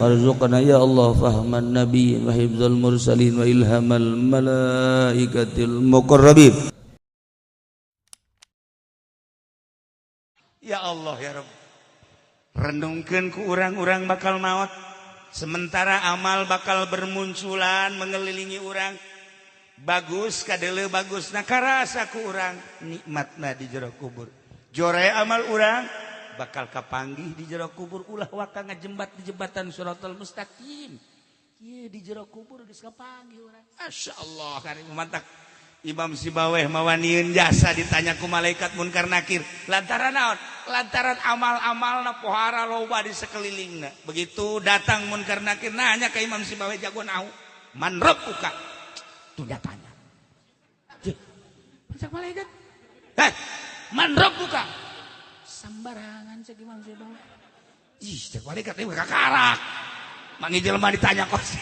Warzuqna ya Allah fahman nabiyyin wa hifdzal mursalin wa ilhamal malaikatil muqarrabin. Ya Allah ya Rabb, renungkeun ku urang-urang bakal maot, sementara amal bakal bermunculan mengelilingi urang. Bagus kadele bagus na karasa ku urang nikmatna di jero kubur. Jore amal urang bakal kapanggih di jero kubur, ulah waka ngajembat di jembatan Shiratal Mustaqim. Ieu di jero kubur geus kapanggih urang. Masyaallah karim mantak Imam Sibaweh mawanieun jasa ditanya ku malaikat munkar nakir lantaran naon? Lantaran amal-amalna pohara loba di sekelilingna. Begitu datang munkar nakir nanya ke Imam Sibaweh jago nahu man rabbuka? Tuh dia tanya. Cek malaikat. Heh, man rabbuka? Sembarangan cek Imam Sibaweh. Ih, cek malaikat ieu kakarak. Mangi jelema ditanya kos.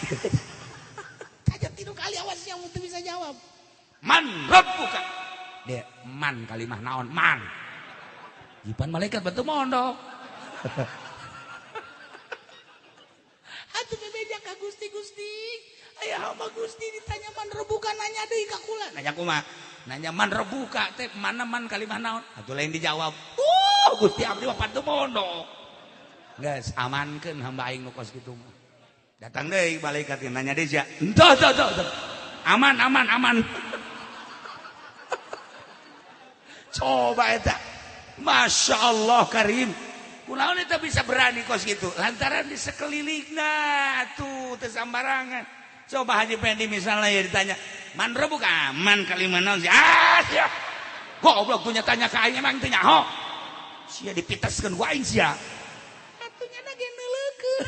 Tanya tilu kali awas yang teu bisa jawab. Man rabbuka? Dia man kalimah naon man. Jipan malaikat betul mondok. Atuh bebeja ka Gusti Gusti. Aya hamba Gusti ditanya man rabbuka nanya deui ka kula. Nanya kumaha? Nanya man rabbuka teh mana man kalimah naon? Atuh lain dijawab. Gusti abdi mah patuh mondok. Geus amankeun hamba aing nu kos kitu mah. Datang deui malaikat nanya deui sia. Entah entah entah. Aman aman aman. Coba eta. Masya Allah karim. Kunaon eta bisa berani kos gitu? Lantaran di sekelilingna tuh teu sambarangan. Coba Haji Pendi misalnya ya ditanya, "Man rabbuka?" Man kalimah naon sih? Ah sia. Goblok tuh tanya ka aing emang teu nyaho. Sia dipitaskeun ku aing sia. Atuh nya ge neuleukeun.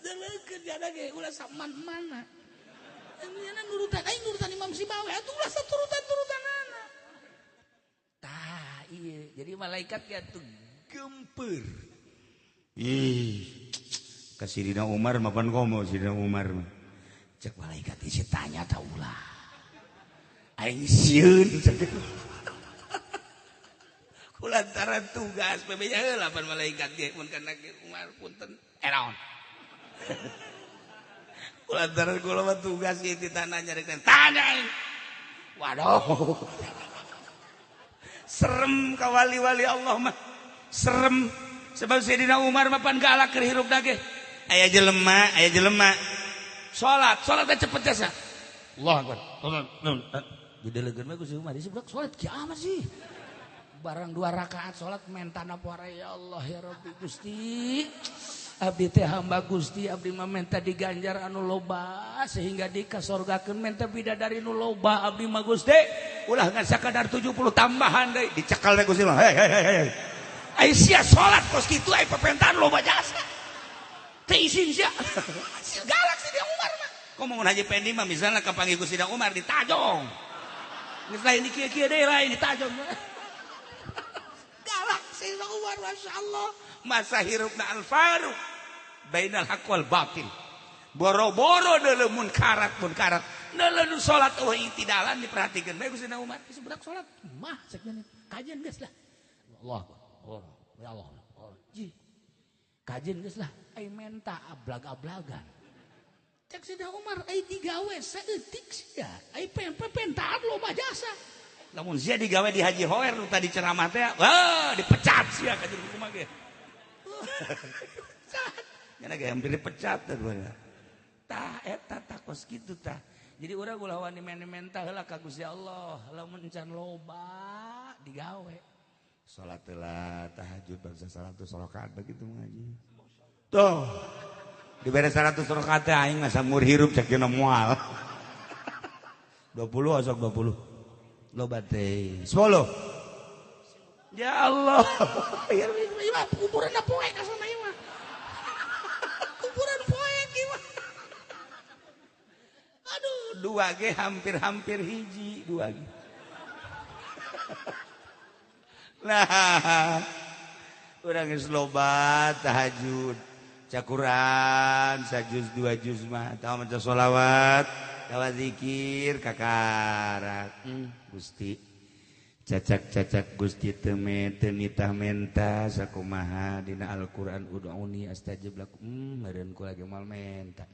Neuleukeun nya ge ulah saman-mana. Nya nurutan aing nurutan Imam Sibaweh atuh ulah saturutan-turutanana. Tah iya, jadi malaikat ya tuh gemper. Ih, ka Sidina Umar mapan komo Sidina Umar mah. Cek malaikat isi tanya ta ulah. Aing sieun cek. Kulantaran tugas PB-nya heula pan malaikat ge mun kana Umar punten. Eh naon. Kulantaran kula mah tugas ieu tanya rek tanya aing. Waduh. Serem ka wali-wali Allah mah. Serem sebab Sayyidina Umar mah pan galak keur hirup ge. Aya jelema, aya jelema. Salat, salat teh cepet jasa. Allah akbar. Didelegeun mah ku si Umar, si budak salat kiamat sih. Barang 2 rakaat salat mentana poara ya Allah ya Rabbi Gusti. Abdi teh hamba Gusti, abdi mah menta diganjar anu loba sehingga dikasorgakeun menta bidadari nu loba abdi mah Gusti. Ulah ngan sakadar 70 tambahan deui dicekal we Gusti mah. Hei hei hei. Ai sia salat kos kitu ai papentaan loba jasa. Teu isin sia. Galak si dia Umar mah. Komo mun Haji Pendi mah misalnya kapanggih Gusti Umar ditajong. Geus lain di kieu-kieu deui lain ditajong. Galak si Umar masyaallah. Masa hirupna Al-Faruq bainal haq wal batil. Boro-boro deuleu munkarat munkarat. Deuleu nu salat eueuh itidalan diperhatikeun bae Gusti Umar. Geus budak salat mah cek kajian geus lah. Allah Allah ya Allah. Ji. Kajian geus lah ai menta ablag-ablagan. Cek Sidina Umar ai digawe saeutik sia. Ai pentaan loba jasa. Lamun sia digawe di Haji Hoer nu tadi ceramah teh, wah dipecat sia ka jero kumaha ge. Nya ge hampir dipecat teh. Tah eta tah kos kitu tah. Jadi urang ulah wani menta heula ka Gusti Allah, lamun encan loba digawe. Salat heula tahajud bangsa 100 rakaat begitu ngaji. Tuh. Dibere 100 rakaat teh aing mah samur hirup cek dina moal. 20 osok 20. Loba teh 10. Ya Allah. Ya mah kuburan poek asana ieu mah. Kuburan poek ieu mah. Aduh, dua ge hampir-hampir hiji, dua ge. Nah, urang geus loba tahajud, cakuran sajuz 2 juz mah, tahu maca sholawat, tawa zikir kakarak. Gusti. Cacak-cacak Gusti teu teu nitah menta sakumaha dina Al-Qur'an ud'uni astajib lakum. Meureun ku lagi moal menta.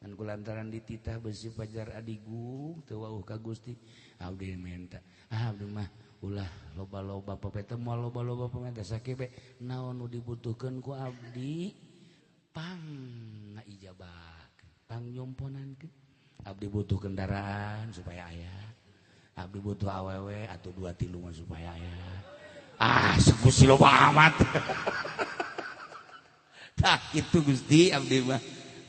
Kan ku lantaran dititah besi pajar adigung teu wauh ka Gusti. Abdi menta. Ah abdi mah ulah loba-loba papete moal loba-loba pamenta sakebe naon nu dibutuhkeun ku abdi pang ngaijabahkeun, pang nyomponankeun. Abdi butuh kendaraan supaya aya. Abdi butuh awewe atau 2 3 mah supaya aya. Ah, Gusti loba amat. Tah kitu Gusti abdi mah.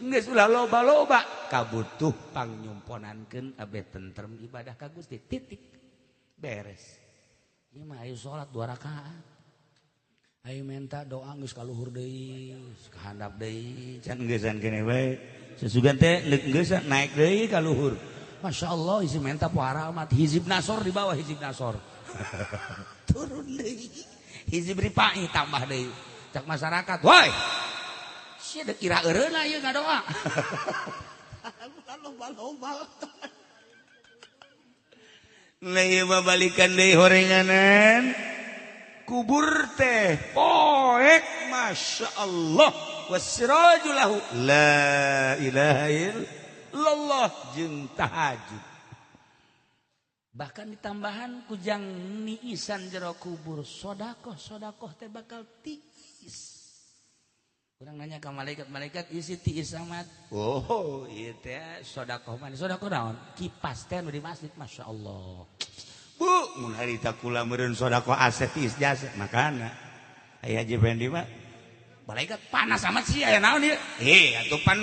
Geus ulah loba-loba kabutuh pangnyumponankeun abeh tentrem ibadah ka Gusti. Titik. Beres. Ieu mah ayo salat 2 rakaat. Ayo minta doa geus ka luhur deui, ka handap deui, can geusan keneh bae. Sesugan teh geus naik deui ka luhur. Masya Allah isi menta puara amat hizib nasor di bawah hizib nasor turun deui hizib ripai tambah deui cak masyarakat woi sia deuk ira eureuna ieu ngadoa loba-loba ieu mah balikan deui horenganan kubur teh poek Masya Allah wasiraju lahu la ilaha illallah jeung tahajud. Bahkan ditambahan kujang niisan jero kubur sodakoh sodakoh teh bakal tiis. Urang nanya ke malaikat, malaikat isi tiis amat. Oh ieu teh sodakoh mana? Sodakoh naon? Kipas teh nu di masjid, Masya Allah. Bu, mun harita kula meureun sodakoh aset tiis jasa makana. Aya Haji Fendi mah malaikat panas amat sih aya naon ieu? Eh atuh pan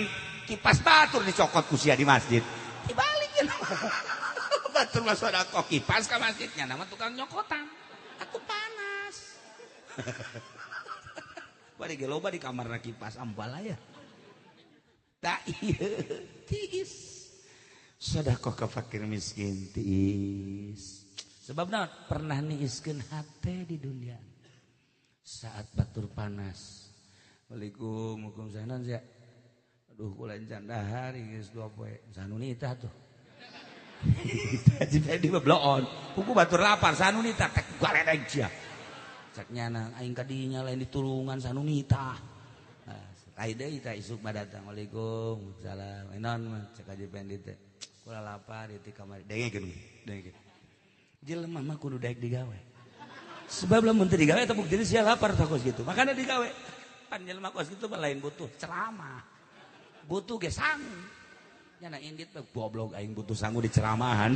kipas batur dicokot ku sia di masjid. Dibalikin. Batur mah sedekah kipas ka masjidnya nama tukang nyokotan. Aku panas. Bari ge loba di kamarna kipas ambalaya. Tak ieu tiis. Sedekah ka fakir miskin tiis. Sebab naon? Pernah niiskeun hate di dunia. Saat batur panas. Waalaikumsalam, waalaikumsalam sia. Aduh kula encan dahar geus 2 poe. Sanunita tuh. Haji Fendi mah bloon. Puku batur lapar sanunita tek galedeg sia. Cek nyana aing ka dinya lain ditulungan sanunita. Ai deui tah isuk mah datang. Waalaikumsalam. Enon mah cek Haji Fendi teh. Kula lapar ieu ti kamari. Dengekeun, dengekeun. Jelema mah kudu daek digawe. Sebab lamun teu digawe eta bukti sia lapar tah kos kitu. Makana digawe. Pan jelema kos kitu mah lain butuh ceramah. Butuh ge sangu. Nyana indit mah goblok aing butuh sangu di ceramahan.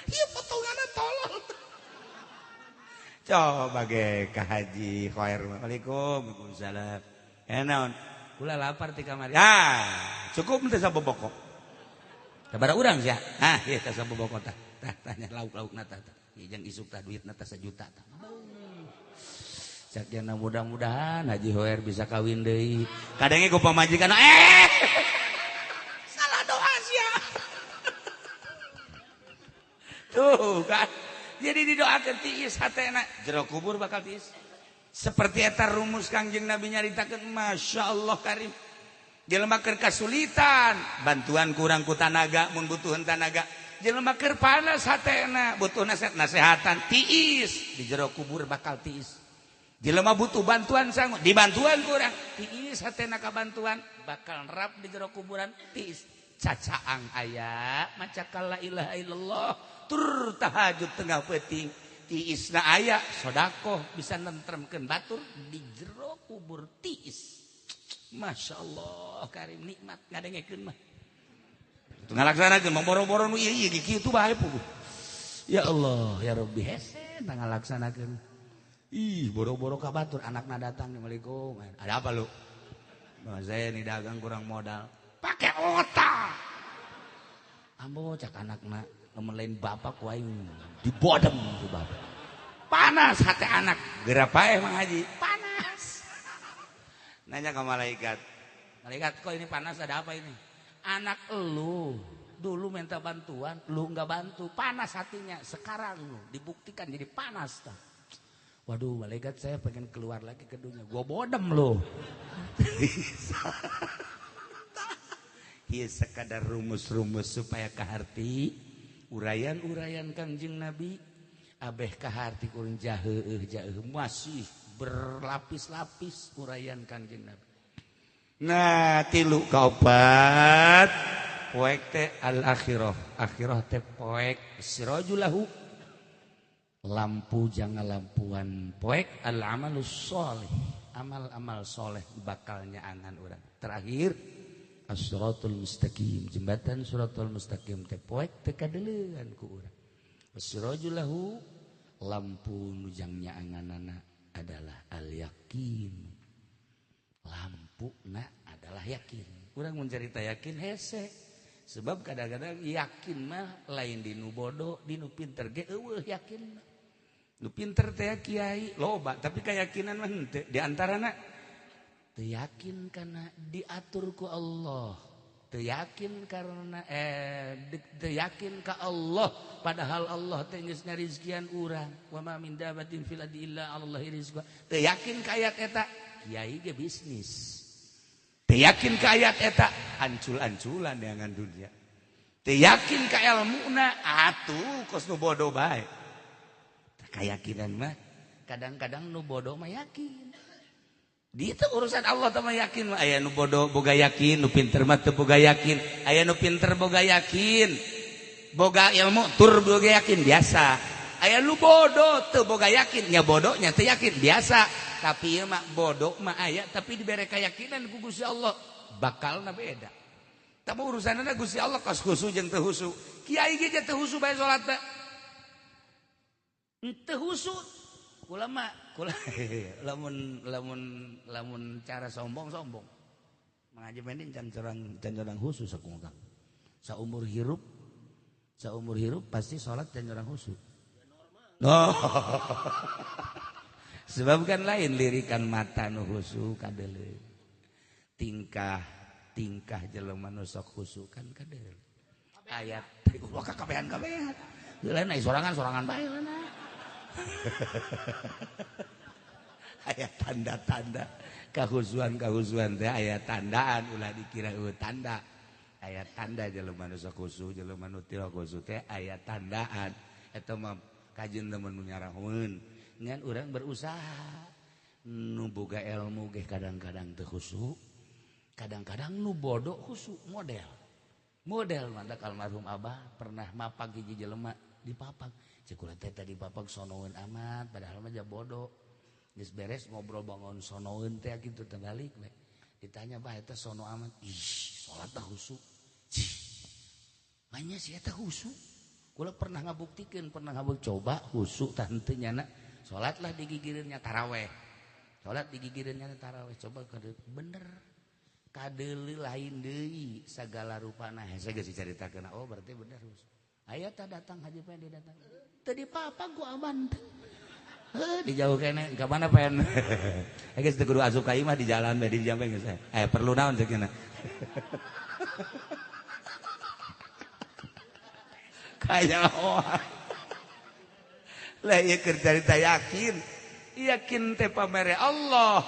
Ieu potonganna tolol. Coba ge ka Haji Khair. Waalaikumsalam. Waalaikumsalam. Eh naon? Kula lapar ti kamari. Ah, cukup teh saboboko. Sabaraha urang sia? Ah, ieu teh saboboko tah. Tah tanya lauk-laukna tah. Ieu jeung isuk tah duitna tah 1 juta tah. Cak jana mudah-mudahan Haji Hoer bisa kawin deui. Kadangnya ku pamajikan salah doa sia. Tuh kan. Jadi didoakeun tiis hatena jero kubur bakal tiis. Seperti eta rumus Kangjeng Nabi nyaritakeun Masya Allah karim. Jelema keur kasulitan, bantuan kurang ku tanaga mun butuheun tanaga. Jelema keur panas hatena butuh nasihat nasehatan tiis di jero kubur bakal tiis. Jelema butuh bantuan sangu dibantuan kurang tiis hatena ka bantuan bakal rap di jero kuburan tiis. Cacaang aya maca la ilaha illallah tur tahajud tengah peuting tiisna aya sodakoh bisa nentremkeun batur di jero kubur tiis. Masya Allah karim nikmat ngadengekeun mah ngalaksanakeun mah boro-boro nu ieu ieu kitu bae puguh. Ya Allah ya Rabbi hese ngalaksanakeun. Ih boro-boro ka batur anakna datang Assalamualaikum. Ada apa lu? Bah, saya ini dagang kurang modal. Pakai otak. Ambo cak anakna lamun lain bapak ku aing dibodem ku bapak. Panas hati anak. Geura paeh Mang Haji. Panas. Nanya ke malaikat. Malaikat kok ini panas ada apa ini? Anak elu dulu minta bantuan, lu nggak bantu, panas hatinya. Sekarang lu dibuktikan jadi panas tah. Waduh, malaikat saya pengen keluar lagi ke dunia. Gua bodem lu. Ieu sekadar rumus-rumus supaya kaharti. Uraian-uraian Kangjeng Nabi abeh kaharti kurang jaheuh jaheuh masih berlapis-lapis uraian Kangjeng Nabi. Nah, tilu kaopat poek teh al akhirah. Akhirah teh poek sirajulahu lampu jangan lampuan poek al amalus soleh. Amal-amal soleh bakalnya angan urang. Terakhir as-siratul mustaqim, jembatan siratul mustaqim teh poek teh kadeleuan ku urang. As-sirajulahu lampu nujangnya anganana adalah al-yakin. Lampu na adalah yakin. Urang mun carita yakin hese. Sebab kadang-kadang yakin mah lain dinu bodoh, dinu pinter ge eueuh yakin mah. Nu pinter teh kiai loba, tapi keyakinan mah henteu. Di antarana teu yakin karena diatur ku Allah. Teu yakin karena teu yakin ka Allah, padahal Allah teh geus ngarizkian urang. Wa ma min dabatin fil ardi illa 'alallahi rizquha. Teu yakin ka ayat eta, kiai ge bisnis. Teu yakin ka ayat eta, ancul-anculan dengan dunia. Teu yakin ka elmuna, atuh kos nu bodoh bae. Keyakinan mah kadang-kadang nu bodoh mah yakin. Di itu urusan Allah teh mah yakin mah aya nu bodoh boga yakin, nu pinter mah teu boga yakin, aya nu pinter boga yakin, boga ilmu tur boga yakin biasa. Aya nu bodoh teu boga yakin, nya bodohnya teu yakin biasa. Tapi ieu mah bodoh mah aya tapi dibere keyakinan ku Gusti Allah bakalna beda. Tapi urusanna Gusti Allah kos khusu jeung teu khusu. Kiai ge teu khusu bae salat teh. Teu khusu. Kula mah kula lamun lamun lamun cara sombong-sombong. Mengaji mending can corang khusus aku ngomong. Saumur hirup pasti salat can corang khusu. No. Sebab kan lain lirikan mata nu khusu kadeuleu. Tingkah tingkah jelema nu sok khusu kan kadeuleu. Ayat wah kabehan-kabehan. Heula na sorangan-sorangan bae heula. Aya tanda-tanda kahusuan-kahusuan teh aya tandaan ulah dikira eueuh tanda. Aya tanda jelema nu sok khusu, jelema nu teu khusu teh aya tandaan. Eta mah kajeun temen nu nyarahoeun. Ngan urang berusaha nu boga ilmu ge kadang-kadang teu khusu, kadang-kadang nu bodoh khusu model. Model mantak almarhum abah pernah mapag hiji jelema dipapag. Cek kula teh tadi papag sonoeun amat padahal mah bodoh. Geus beres ngobrol bangun sonoeun teh kitu teh balik we. Ditanya bah eta sono amat. Ih, salat teh khusu. Cih. Manya si eta khusu. Kula pernah ngabuktikeun, pernah ngabuk coba khusu tah henteu nyana. Salatlah digigireunnya taraweh. Salat digigireunnya taraweh coba kade bener. Kadeuleu lain deui sagala rupana. Hese geus dicaritakeun. Oh berarti bener khusu. Aya tah datang Haji Pendi datang. Teu dipapag ku aman. Heuh dijauh keneh ka mana pen. Geus teu kudu asup ka imah di jalan bae di jampe geus. Perlu naon ceuk cenah. Kaya lah ieu keur carita yakin. Yakin teh pamere Allah.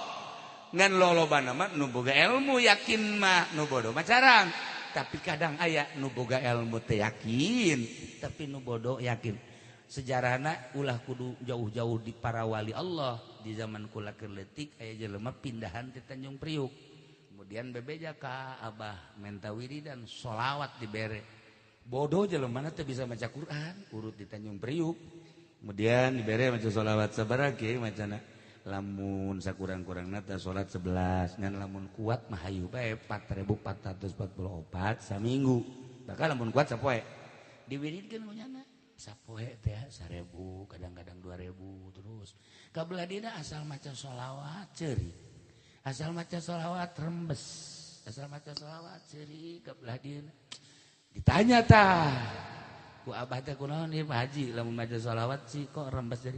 Ngan lolobana mah nu boga ilmu yakin mah nu bodoh mah carang. Tapi kadang aya nu boga ilmu teh yakin, tapi nu bodoh yakin. Sejarahna ulah kudu jauh-jauh di para wali Allah. Di zaman kula keur leutik aya jelema pindahan ti Tanjung Priuk. Kemudian bebeja ka abah menta wiridan sholawat dibere. Bodoh jelema teh bisa maca Quran, urut di Tanjung Priuk. Kemudian dibere maca sholawat sabaraha kiai macana. Lamun sakurang-kurangna teh salat 11 ngan lamun kuat mah hayu bae 4444 saminggu. Bakal lamun kuat sapoe. Diwiridkeun ku nyana. Sapoe teh 1000, kadang-kadang 2000 terus. Kabelah dina asal maca sholawat ceurik. Asal maca sholawat rembes. Asal maca sholawat ceurik kabelah dina. Ditanya tah ku abah teh kunaon ieu Pak Haji lamun maca sholawat sih kok rembes jadi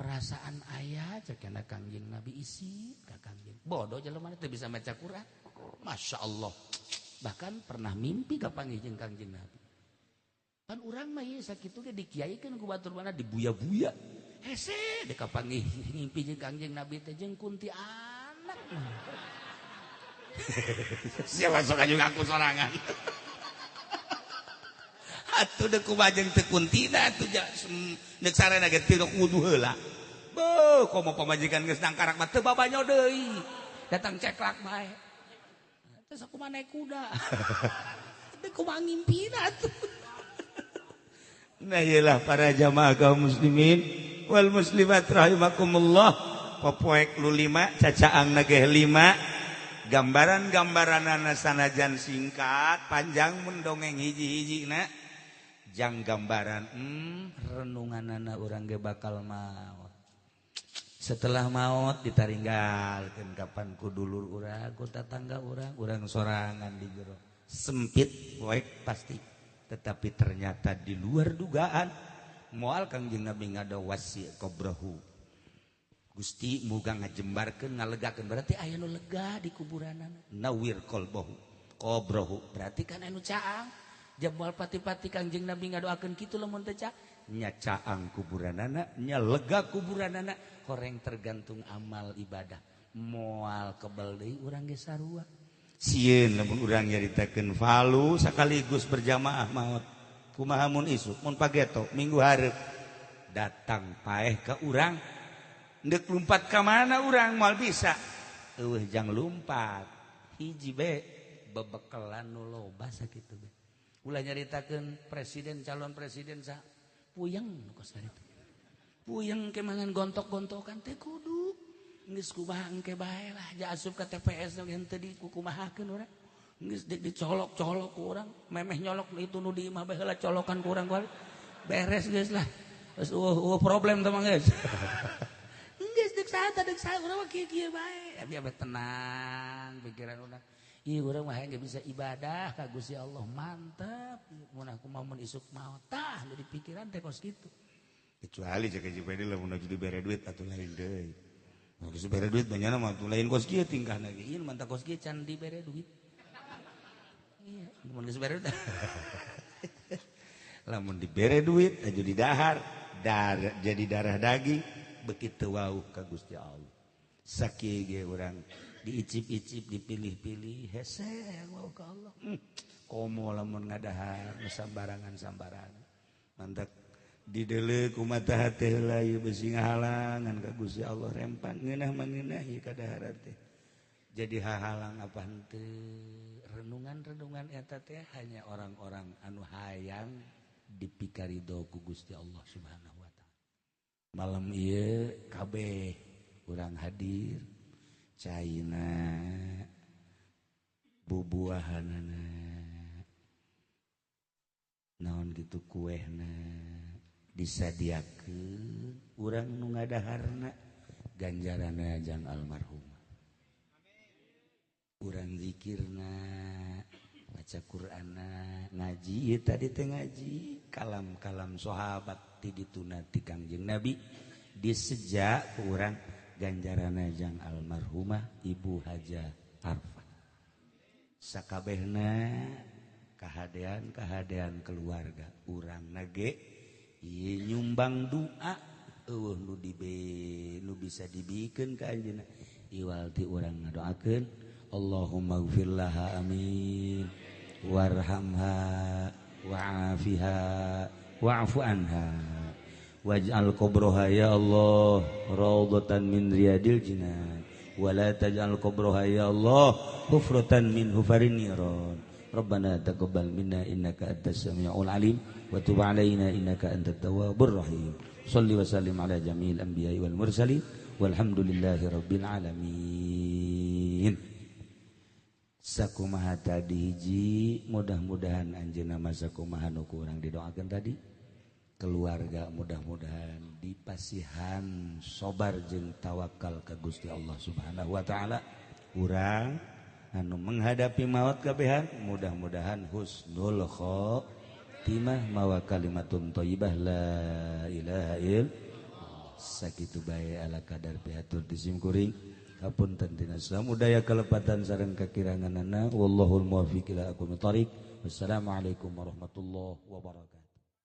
perasaan ayah cek kana Kangjeng Nabi isi ka Kangjeng. Bodoh jelema teh bisa maca Quran. Masya Allah. Bahkan pernah mimpi kapanggih jeung Kangjeng Nabi. Pan urang mah ieu sakitu ge dikiaikeun ku batur mana dibuya-buya. Hese dek kapanggih ngimpi jeung Kangjeng Nabi teh jeung kuntianak. Siapa sok aju ngaku sorangan. Atuh deuk kumaha jeung teu kuntina atuh deuk sarena ge teu wudu heula. Beuh, komo pamajikan geus nangkarak mah teu babanyo deui. Datang ceklak bae. Terus aku mah naik kuda. Deuk kumaha ngimpina atuh. Nah iyalah para jamaah kaum muslimin wal muslimat rahimakumullah. Popoek lu 5, cacaang nageh 5. Gambaran-gambaranana sanajan singkat, panjang mun dongeng hiji-hiji na. Jang gambaran renunganana urang ge bakal maot. Setelah maut ditaringgalkeun kapan ku dulur urang, ku tatangga urang, urang sorangan di jero. Sempit poek pasti. Tetapi ternyata di luar dugaan moal Kangjeng Nabi ngada wasi qabrahu. Gusti muga ngajembarkeun ngalegakeun, berarti aya nu lega di kuburanana. Nawir qalbahu qabrahu, berarti kan anu caang. Jam moal pati-pati Kangjeng Nabi ngadoakeun kitu lamun teu caang. Nya caang kuburanana, nya lega kuburanana, horeng tergantung amal ibadah. Moal kebel deui urang ge sarua. Sieun lamun urang nyaritakeun falu sekaligus berjamaah maot. Kumaha mun isuk, mun pageto, minggu hareup datang paeh ka urang. Ndek lumpat ka mana urang moal bisa. Eueuh jang lumpat. Hiji be bebekelan nu loba sakitu be. Ulah nyaritakeun presiden calon presiden sa puyeng kos kitu. Puyeng ke mangan gontok-gontokan teh kudu. Geus kumaha engke bae lah ja asup ka TPS nu henteu dikukumahakeun urang. Geus dicolok-colok ku urang, memeh nyolok itu nu di imah bae heula colokan ku urang beres geus lah. Geus eueuh problem teh mah geus. Geus deuk saha deuk saha urang mah kieu-kieu bae. Abi abeh tenang pikiran urang. Ih urang mah hayang bisa ibadah ka Gusti Allah mantap. Mun aku mah mun isuk maot tah nu di pikiran teh kos kitu. Kecuali cek JPD lamun aju dibere duit atuh lain deui. Mun geus dibere duit banyana mah atuh lain kos kieu tingkahna ge. Ieu mantap kos kieu can dibere duit. Iya, mun geus dibere duit. Lamun dibere duit aju didahar, dar jadi darah daging begitu wauh ka Gusti Allah. Sakieu ge urang diicip-icip dipilih-pilih hese wauh ka Allah. Komo lamun ngadahar sambarangan-sambarangan. Mantap dideuleu ku mata hate heula ieu besi ngahalangan ka Gusti Allah rempan ngeunah mah ngeunah ieu kadaharan teh. Jadi hahalang apa henteu renungan-renungan eta teh hanya orang-orang anu hayang dipikarido ku Gusti Allah Subhanahu wa taala. Malam ieu kabeh urang hadir caina bubuahanana naon gitu kuehna disadiakeun urang nu ngadaharna ganjaranna jang almarhum. Urang zikirna baca Qur'anna ngaji ieu tadi teh ngaji kalam-kalam sahabat ti dituna ti Kangjeng Nabi disejak ku urang ganjaranna jang almarhumah Ibu Hajah Arfah. Sakabehna kahadean-kahadean keluarga urang nage ieu nyumbang doa eueuh nu dibe nu bisa dibikeun ka anjeunna iwal ti urang ngadoakeun Allahumma ighfir laha amin warhamha wa'afiha wa'fu anha waj'al qabroha ya Allah raudhatan min riyadil jinan wala taj'al qabroha ya Allah hufratan min hufarin niran. Rabbana taqabbal minna innaka antas samiul alim wa tub alaina innaka antat tawwabur rahim. Shalli wa sallim ala jami'il anbiya'i wal mursalin walhamdulillahi rabbil alamin. Sakumaha tadi hiji mudah-mudahan anjeunna mah sakumaha nu ku urang didoakeun tadi keluarga mudah-mudahan dipasihan sobar jeung tawakal ka Gusti Allah Subhanahu wa taala. Urang anu menghadapi maut kabehan mudah-mudahan husnul khotimah mawa kalimatun thayyibah la ilaha illallah. Sakitu bae ala kadar pihatur di simkuring. Hapunten tina samudaya kalepatan sareng kakiranganana wallahul muwaffiq ila aqwamit thariq. Wassalamualaikum warahmatullahi wabarakatuh.